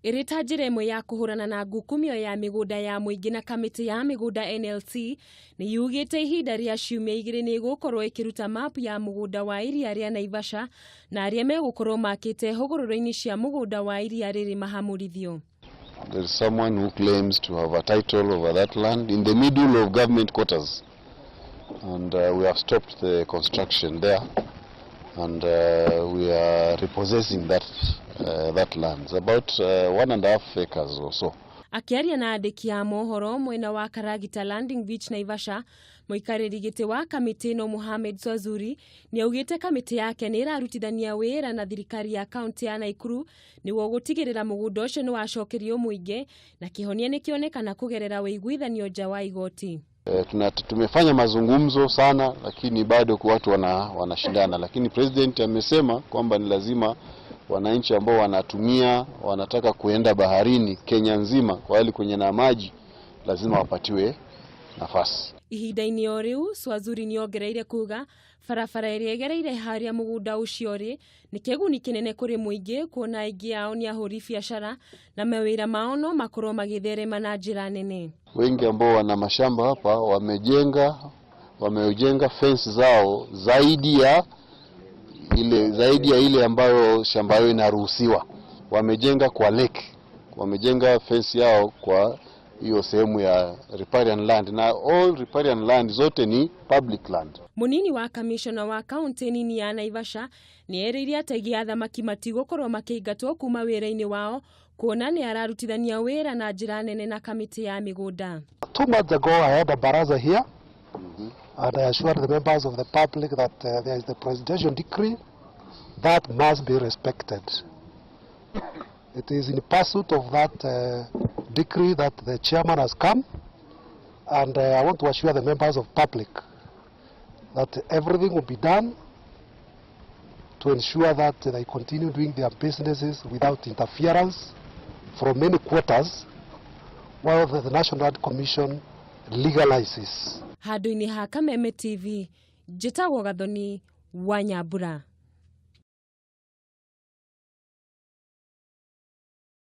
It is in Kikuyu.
Ĩrĩ ta njĩra ĩmwe ya kũhũrana na ngukumio ya mĩgũnda ya mũingĩ na kamĩtĩ ya mĩgũnda NLC nĩ yugĩte ihinda rĩa ciumia 2 nĩ ĩgũkorwo ĩkĩruta mapu ya mũgũnda wa iria rĩa Naivasha na arĩa megũkorwo makĩte hũgũrũrũ-inĩ cia mũgũnda wa iria rĩrĩ mahamũrithio. There is someone who claims to have a title over that land in the middle of government quarters, and we have stopped the construction there, and we are repossessing that land. It's about 1.5 acres or so. Akĩaria na andĩki a mohoro mwena wa Karagita Landing Beach, Naivasha, mũikarĩri gĩtĩ wa kamĩtĩ ĩno Mohamed Swazuri nĩ augĩte kamĩtĩ yake nĩ ĩrarutithania wĩra na thirikari ya kaunti ya Nakuru nĩguo gũtigĩrĩra mũgũnda ũcio nĩ wacokerio mũingĩ na kĩhonia nĩ kĩonekana kũgerera ũiguithanio nja wa igoti. Tumefanya mazungumzo sana, lakini bado watu wanashindana, lakini president amesema kwamba ni lazima wananchi ambao wanatumia wanataka kuenda baharini Kenya nzima, kwa hali kwenye na maji lazima wapatiwe nafasi. Ihinda-inĩ o rĩu, Swazuri nĩ ongereire kuga barabara ĩrĩa ĩgereire harĩa mũgũnda ũcio ũrĩ nĩ kĩguni kĩnene kũrĩ mũingĩ, kuona aingĩ ao nĩ ahũri biacara na mawĩra mao no makorwo magĩtherema na njĩra nene. Wengi ambao wana mashamba hapa wamejenga fence zao zaidi ya ile ambayo shamba yao inaruhusiwa. Wamejenga kwa lake, wamejenga fence yao kwa hiyo sehemu ya riparian land, na all riparian land zote ni public land. Munini wa kamishona wa kaunti nini ya Naivasha nĩ erĩire ategi a thamaki matigũkorwo makĩingatwo kuma wĩra-inĩ wao, kuona nĩ ararutithania wĩra na njĩra nene na kamĩtĩ ya mĩgũnda. 2 months ago, I had a baraza here, and I assured the members of the public that there is the presidential decree that must be respected. It is in pursuit of that decree that the chairman has come, and I want to assure the members of public that everything will be done to ensure that they continue doing their businesses without interference from many quarters while the National Land Commission legalizes. Handũ-inĩ ha Kameme TV, njĩtagwo Gathoni wa Nyambura.